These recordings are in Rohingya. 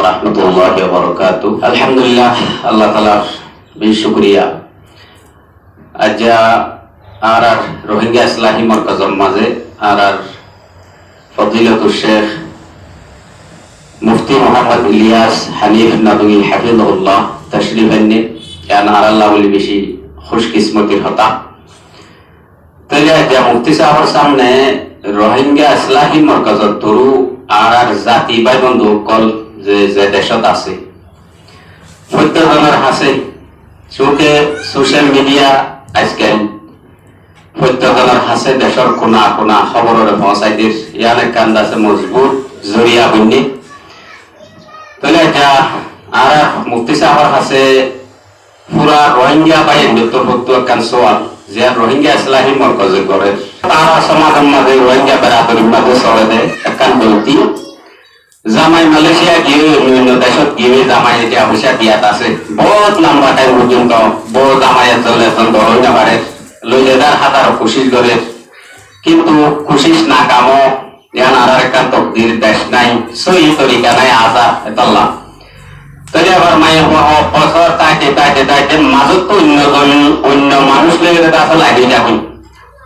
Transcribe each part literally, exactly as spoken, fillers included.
Rahmatulláhi wa barakátuhu. Alhamdulillah, Allah taalar beci cúkuriya. Aijja añárar Rohingya Islahi Morkazor mazé añárar Fodilatul Sheikh Mufti Muhammad Ilyas Hanif Nadwi hafizahullah tachrif ainné, yián añáralla buli beci kúckiskotir hotá. Tóile aijja Mufti sáfor sámne Rohingya Islahi Morkazor turu añárar zati bái bondú ókkol ze ze decót asé, fottí zonor hañsé, cúke social media aijkal fottí zonor hañsé decór kuna kuna hóbororé foóñsai dir, yián ekkán dase mozbut zoriya boinné. Tóile aijja añára Mufti sáfor hañsé fura Rohingya báiyaindóttu fottí ekkán suwal, ziyán Rohingya Islahi Morkoze gorér. Añára somazor mazé Rohingya beradorir mazé soléde ekkán golti. Zamai Malaysia giyói, oinno oinno decót giyói zamai tiya foisa diyat asé. Bout lamba thaim foijjonto bou zamai ezzon ezzon dóri no farer, loi zedar házar kucíc gorer, kintu kucíc nakam ó. Yián añárar ekkán tokdir, dec nái, sóiyi torika nái, azab, etolla. Tóile abar maiyafua bosór táite táite táite mazóttu oinno zon, oinno manúic loi zedar asé lagi zagói.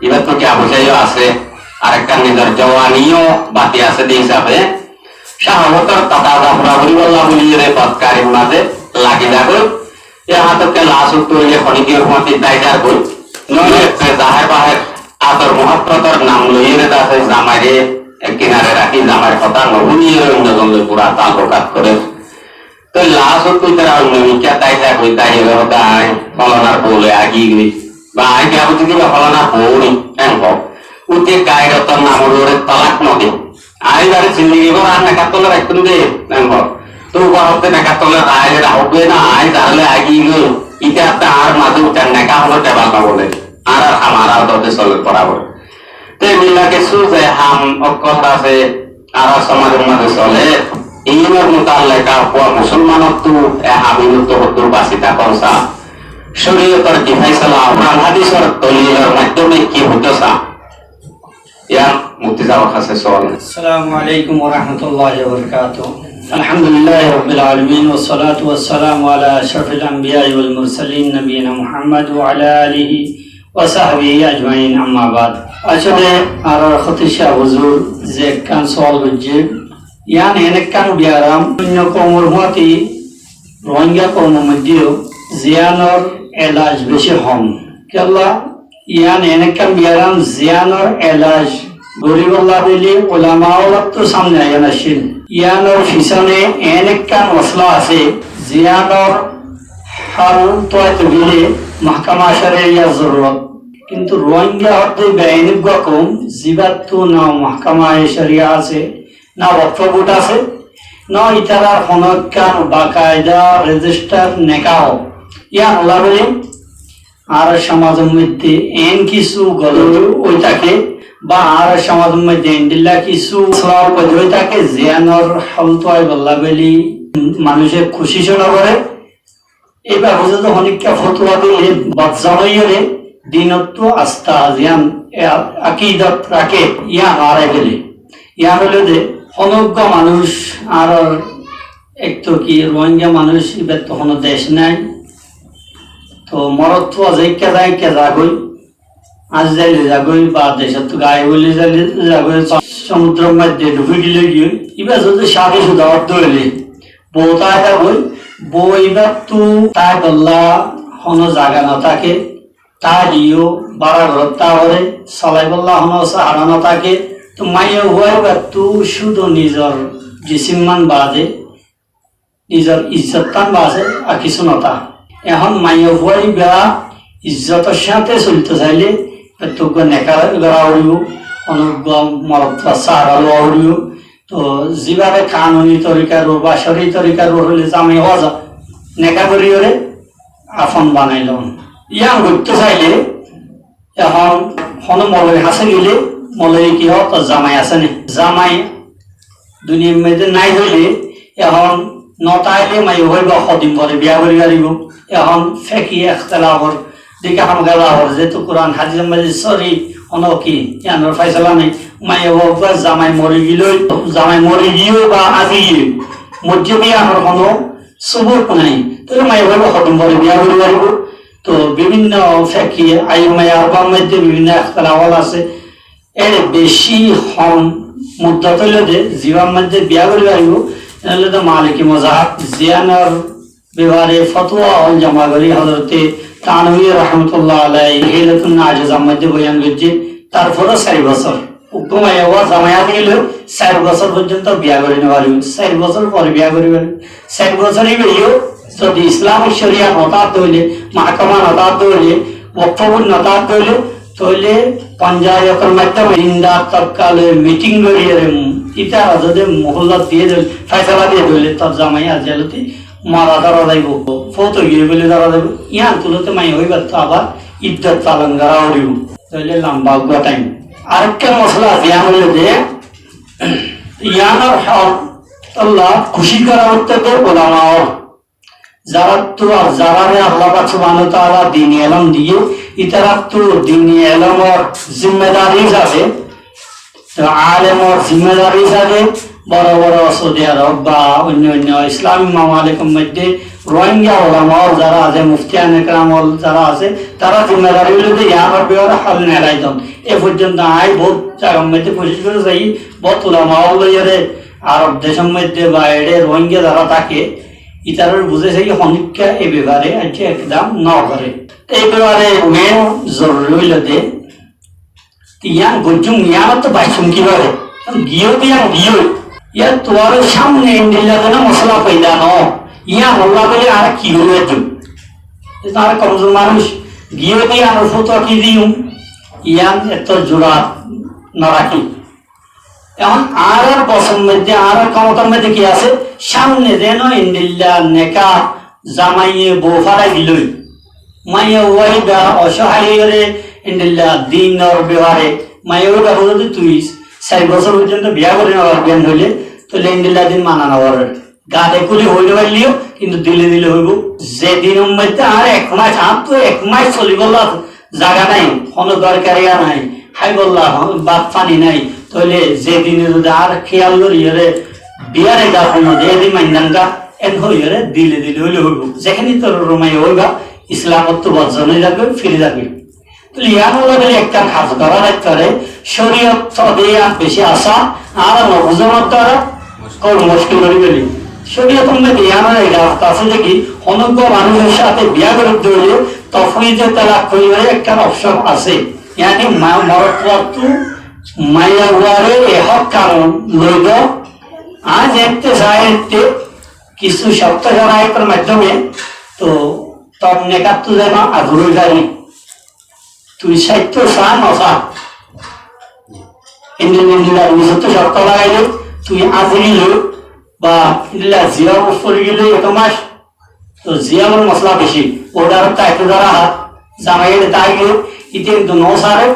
Ibar tó tiya foisa yó asé, arekkán nizor jowani yó baki asé de hísafe, cáhawotor tata zafura goríbolla buli ere bodkarir mazé lagi zagói. Yá hañtokká las uttú óile honikiyór fúañti dái zargói. Noóile ekká zahér bahér ador muhábbotor nam loiyóre dase zamaire ek kinare rakí zamair hotá no fúniyóre oinno zon loi bura taallukat gorér. Toi las uttú ítara oinno mikká dái zargói, dái ere hoó de añí folanar bou loi agi goi. Ba añí kiyá buzi diba folanar bou ni, en hoó. Utte gairottor namor uore talak no de. Añí ibare zindigi bór ar nekar tole raikkúm de, en hoó. Toi uggwá hoó de nekar tole raile rahók goi na, añí zarale agi goi, ite atte añár mazé utte neka hono tebal no bole. Añárar ham añára hoó de soler borabor. Te emilla kessú ze ham ókkol asé, añárar somazor mazé soler, iínor mutallek fua musolmanottú e ham iínottú hoddúr basi táka sa. Córiyotor ki faisala, Kuran hádisor dolilor maiddome ki hoito sa. Yián mufti sáfor hañsé sual. السلام عليكم ورحمة الله وبركاته. الحمد لله رب العالمين، والصلاة والسلام على أشرف الأنبياء والمرسلين، نبينا محمد وعلى آله وصحبه أجمعين، أما بعد. Asóle añárar hótib sáb huzur ze ekkán sual goijjé, yián en ekkán biyaram, oinno koumor fúañti Rohingya koumor moiddé yó, ziyánor elaj beci hom. Kiyólla, yián en ekkán biyaram ziyánor elaj goríbolla buli ulama ókkolottu sámne aiya no accíl. Yiánor fisóne en ekkán mosla asé, ziyánor hal tuaito gele mahkama coriya zorurot. Kintu Rohingya hoó de beain uggwá koum, zibattu no mahkama coriya asé, no wokf bot asé, no ítarar hono ekkán bakaida rejistar neka ó. Yián ólla buli añárar somazor moiddé en kissú golot ói táke, ba añárar somazor moiddé endilla kissú mosla foida ói táke, ziyánor hal tuaibolla buli manúice kucíc no goré. Ei babote honikka fotuwa dile bad zanoiyóre dinottú asta ziyán e a-, akidot raké, yián añára gele. Yián óilde hono uggwá manúic añárar Ek to ki Rohingya manúic, ibar to hono dec nai. To morot fua ze ekka zai, ekka zagoi. Aijja zaile zagoi, ba decottu gaib óile zaile zagoi, somudror maze dhubi gile giyoi. Ibar zodi cádi cuda ódde óile, bou tai zagoi, bou ibar tu tai bolla hono zaga no táke. Táileyo bára górot táa foré, solaibolla honó sahara no táke. Toi maiyafuwa íbattú cúdu nizor jisimman baade, nizor izzottán baade ar kissú no táke. Ehón maiyafuwa íba izzotor sáñte solito sailé, íbattú uggwá neka gora foribo, honó uggwá morotfuwar sahara lowa foribo. Toi zibáre kanuni torikar uore ba córi torikar uore hoilé zamai hoó za, neka gorí ore afon banai lon. Yián goittó sailé, ehón honó moloir hañsé gele, moloiye ki hoó, tor zamai asé né? Zamai duniyair maze nai hoilé, ehón no táile maiyafuwa íba hodin fore biya gorí faribo. Ehón feki ektelafor dike ham gela for, zehetu Kuran hadisor maze sori honó ki yiánor faisala nai. Maiyafuwa zamai mori giloi, zamai mori giyoi ba azi giyoi, Moijjé de yíanor honó subut nái. Tóile maiyafuwa hodún fore biya gorí faribó? Toh bibinno feki ain maiyafuwar moijjé bibinno ektelaf asé. Ére beci hom muddot óilde zibár moijjé biya gorí faribó, ére óilde maliki mozaháb, ziyánor befare fotuwa ól joma gorí Hozrote Tanwi rahmatullah alaihi Hilatun Najazar moijjé boyan goijjé, tarfore sair bosór. Uggwá maiyafuwa zamai asé óile sair bosór foijjonto biya gorí no faribó, sair bosór fore biya gorí faribó. Sair bosór íba yó zodi Islamik coriya no tákto óile, mahkama no tákto óile, wokf bord no tákto óile, tóile poncayetor maiddome dindar tobka loi miting gorí ére, ítara zodi mohóllot diye dóile, faisala diye dóile, tor zamai aijja lóti mara dóra zaibo, fót ói giyé buli dóra zaibo, yían tulóte maiyafuwar abar iddot falon gorá foribo. Tóile lamba uggwá thaim. Arekkán mosala asé, yían óilde, yíanor holla kucíc gorá foribó de ulama ól. Zaráttu ar zaráre Allah pak subhanahu wa taala dini elóm diyé, ítarattu dini elómor zimmadari hísabe, to alemor zimmadari hísabe boro boro Saudi Arob ba oinno oinno Islami mamalik or moijjé Rohingya ulama ól zará asé, muftiyane keram ól zará asé, tará zimmadari óilde yíanor befare hol nerai don. E foijjonto añí bout zagar moijjé kucíc gorí saiyí, bout ulama ól loiyóre Arob decor moijjé ba eçé Rohingya zará táke, ítarare buzái saiyí, honikka e befare aijja ekdam no goré. E befare main zoruri óilde, yían goijjum, yíanottu baiccum kibare? Giyó de yían giyói. Yían tuáñrar samne endilla zene mosala foida no ó, yían olla buli añára ki gorí faijjum? E to añára komzur manúic, giyó de yíanor fotuwa ki diyum, yían etó jura no rakí. Ehón añárar bosor moidde, añárar komotar moidde ki asé? Sámne zeno endilla neka zamaiye bou félai diloi, maiyafuwa ibá ocohái óiyore endilla dinor befare maiyafuwa ibáre zodi tui sair bosór foijjonto biya gori no faribi hoile, tóile endilla din mana no forer. Gade kuli hoi no failleyó, kintu dile dile hoibo. Ze dinor moidde añár ek mac, añáttu ek mac solibolla zaga nai, hono dorkariya nai, háibolla hon-, bát fani nai, tóile ze dine zodi añár kéyal loriyore biyar ejazot no de, edi maindanga, en hoiyore dile dile hoile hoibo. Zekhene tor rumai hoiba, Islamottú borzon oi zabe, firi zabe. Tóile yián olla buli ekkán ham gorá lagibó, córiyot ot yián beci asán, añára no buzónor duara, kol muckil ói giyé. Córiyotor moidde yián or ejazot asé de ki, honó uggwá manúicor sáte biya gorí dile, tofwize talak hoiyore ekkán opcon asé. Yáni ma-, morotfuattú maiyafuare e hók kan loi do, añí zeéñtte sai éñtte kissú córto córaitor maiddome, to tor nekattú zeno azur ói zai. Tui saitto sa no sa. Endilla endilla tui saitto córto lagaile, tui azir óile, ba endilla ziyab fori gile ek mac, to ziyabor mosala beci. Order táke zara hat, zamai ere táke, ite kintu no sare,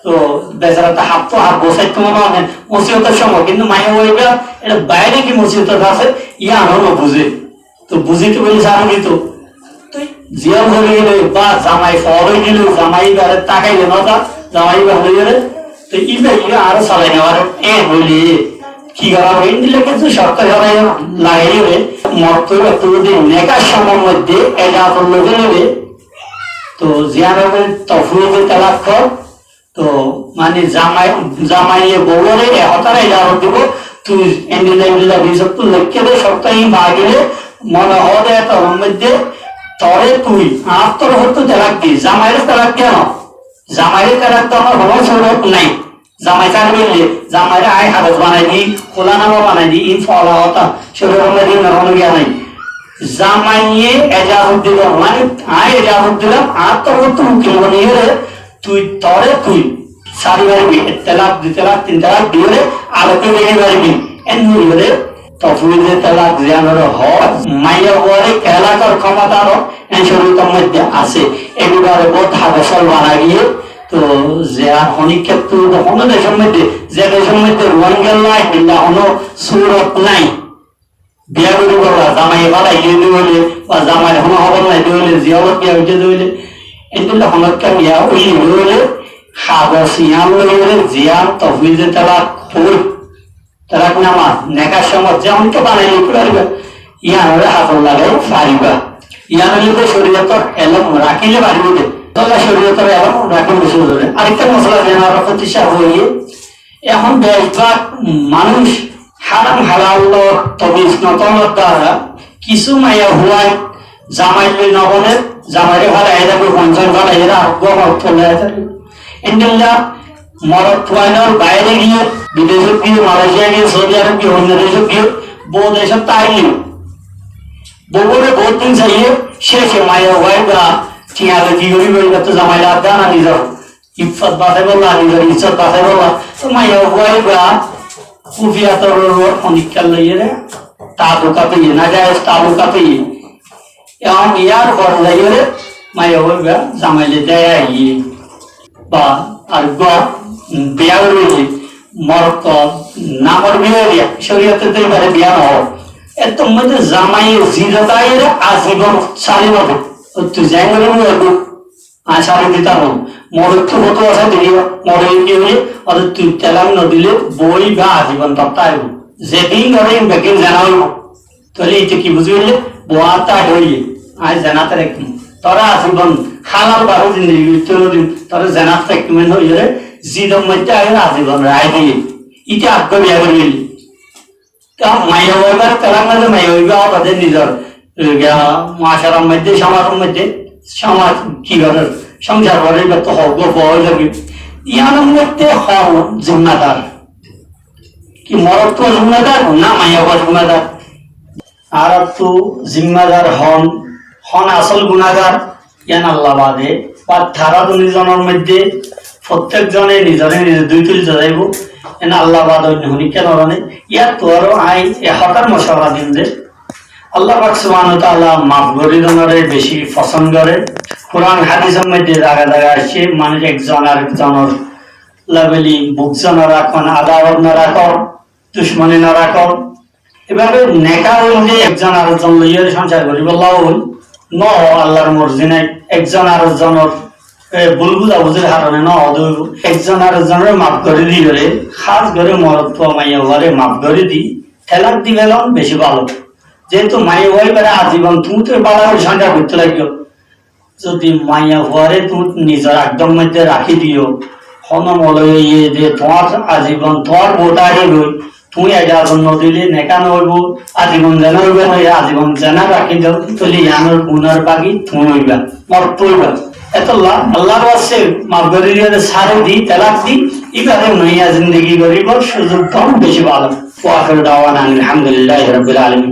to besara to hátto har bosaitto mone hoó, musibotor somoi, kintu maiyafuwa ibá, ere baire ki musibot asé, yián no buzé. To buzito buli sari dito. To ziyab ói gile ba zamai for ói gile, zamai ibáre takaile no ta, zamai ibá ói gile. To ibá ibá aró solai no fare. E hoile ki gora fore? Endilla kissú córto córai lagai dile, morotfuattú zodi neka somor moidde ejazot loi dile, to ziyán ore tofwize talak hoó, to, mani zamai, zamaiye bouwore e hotá ejazot dibo, tui endilla endilla bisottú lekí de, córto iín fai gile, mone hoó de tor moidde tore tui añár torfottú talak di, zamaire talak diya no. Zamaire talak diya no, hono surot nai. Zamai sari belle, zamaire añí hagos banai di, kulanama banai di, iín fola hotá, córiyot or moidde iín or hono giya nai. Zamaiye ejazot dilo, mani añí ejazot dilam, añár torfottú ukil baniyore, tui tore tui sari faribi, ek talak, dui talak, tin talak diyore alok gori faribi. En hoiyore tofwize talak ziyán ore hoó, maiyafuare talakor khomota aro en córiyotor moidde asé. E bepare bout hagos ól bana giyé. To ziyán honikkattú, hono decor moidde, ze decor moidde Rohingya lla endilla hono surot nai. Biya gori bolla, zamai falai giyé de óile, ba zamair hono hóbor nai de óile, ziyabot biya óiye de óile, endilla honó ekkán biya óiye de óile, hagos yián loi óile, ziyán tofwize talak hoó. Talaknama, nekar somot ze honó banaile ki fariba? Yián ore hátot lagai fariba. Yián ore to coriyotor elóm rakíle fariba de. Tolla coriyotor elóm rakíle beci zoruri. Arekta mosola ze añára fottícá hoiye, ehón beci bák manúc háram halal loi tomiz no tákar duara kissú maiyafuain zamai loi no bone, zamaire félai dibou, fonzon félai dibou, ar uggwá morot loi aitó. Endilla morot fuainor baire giyé, bidecot giyé, Malaysia giyé, Saudi Arab giyé, oinno decot giyé, bou decot táile, bouwore bout din saiye, céce maiyafua ibá tiañ loi ki goribo, ibá to zamai loi adda ana nizor iffot basaibólla, nizor izzot basaibólla. To maiyafua ibá kufiyator uore honikka loiyore taallukat óiye, najaiyez taallukat óiye. Ehón yar fore zaiyore maiyafua ibá zamai loi dai aiyé. Ba ar uggwá, um, biya gorí loiye, morot namor biya diya, coriyote to ibare biya no hoó. Ettór moidde zamaiye zidot aiyore azibon sali no de. Ó tui zeén gorí loiye, añí sári ditam. Morot tu fotuwa asé de, morot ki óiye, óde tui talak no dile bou ibá azibon tor táibo. Zedin gore in beggín zena óibo. Tóile ite ki buzí faille? Bou añár táit óiye, añí zenat rakím. Tore azibon halal bábe zindigi goittó no dim, tore zenat rakím hoiyore zidor moidde aiyore azibon raái diye. Ite aggwá biya gorí faille. Tóh maiyafua ibáre talak no de, maiyafua ibá óde nizor, e, giya, muacarar moidde, somajor moidde, somaj ki gorer, songsar gorer, ibár to hoggwá fua ói zaibo. Yiánor moidde hon zimmadar? Ki morotfua zimmadar na maiyafua zimmadar? Añárattu zimmadar hon, hon asól gunagar, yián Allah bade, ba tará dunizonor moidde fottek zone nizore nize dui tuli zaibo, yián Allah bade oinno honikka no zane. Yáttu aró añí e hotár mocwara dim de, Allah pak subhanahu wa taala maf gorí zonore beci fosón gore. Kuran hadisor moidde zaga zaga aiccé, manúc ekzon arekzonor lobeli bukza no rakón, adawot no rakón, ducmoni no rakón. Ibábe neka óile ekzon arekzon loiyore songsar goríbolla óil no, Allar morzi nai. Ekzon arekzonor, e, bul buzabuzir harone no óde óibo. Ekzon arekzonore maf gorí diyore, hás gorí morotfua maiyafuare maf gorí di, talak di felon beci bála. Zehetu maiyafua ibáre azibon tuñí to bála gorí songsar goittó laiggó. Zodi maiyafuare tuñí nizor addor moidde rakí diyo, hono moloi óiye de tuáñr azibon tuáñr bou táibo, tuñí ejazot no dile neka no óibo, azibon zena óibo no, azibon zena rakí diyo, tóile yiánor gunár bagi tuñí óiba, morotfua óiba. Etolla Allar waste maf gorí diyore sári di, talak di, ibáre noiya zindigi goríbar suzuk dón beci bála. Wa akhiru da'wana anil hamdulillahi rabbil alamin.